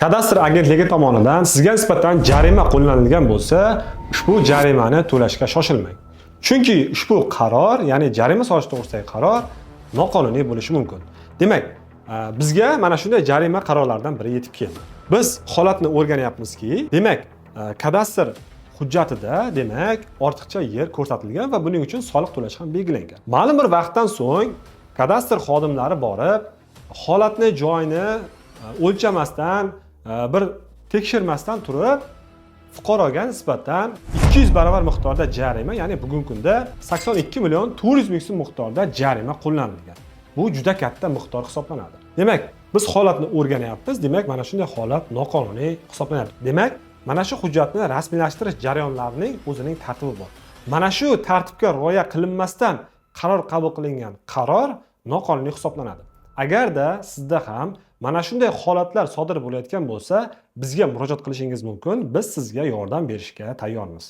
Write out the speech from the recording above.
Kadastr agentligi tomonidan sizga nisbatan jarima qo'llanilgan bo'lsa, ushbu jarimani to'lashga shoshilmang. Chunki ushbu qaror, ya'ni jarima solish to'g'risidagi qaror noqonuniy bo'lishi mumkin. Demak, bizga mana shunday jarima qarorlaridan biri yetib keldi. Biz holatni o'rganyapmizki, demak, kadastr hujjatida, demak, ortiqcha yer ko'rsatilgan va buning uchun soliq to'lash ham belgilangan. Ma'lum bir vaqtdan so'ng kadastr xodimlari borib, holatni, joyini o'lchamasdan, bir tekshirmasdan turib fuqaroga nisbatan 200 barobar miqdorda jarima, ya'ni bugungi kunda 82 million 400 ming so'm miqdorida jarima qo'llanilgan. Bu juda katta miqdor hisoblanadi. Demak, biz holatni o'rganyapmiz. Demak, mana shunday holat noqonuniy hisoblanadi. Demak, mana shu hujjatni rasmiylashtirish jarayonlarining o'zining tartibi bor. Mana shu tartibga rioya qilinmasdan qaror qabul qilingan qaror noqonuniy hisoblanadi. Agarda sizda ham mana shunday holatlar sodir bo'layotgan bo'lsa, bizga murojaat qilishingiz mumkin. Biz sizga yordam berishga tayyormiz.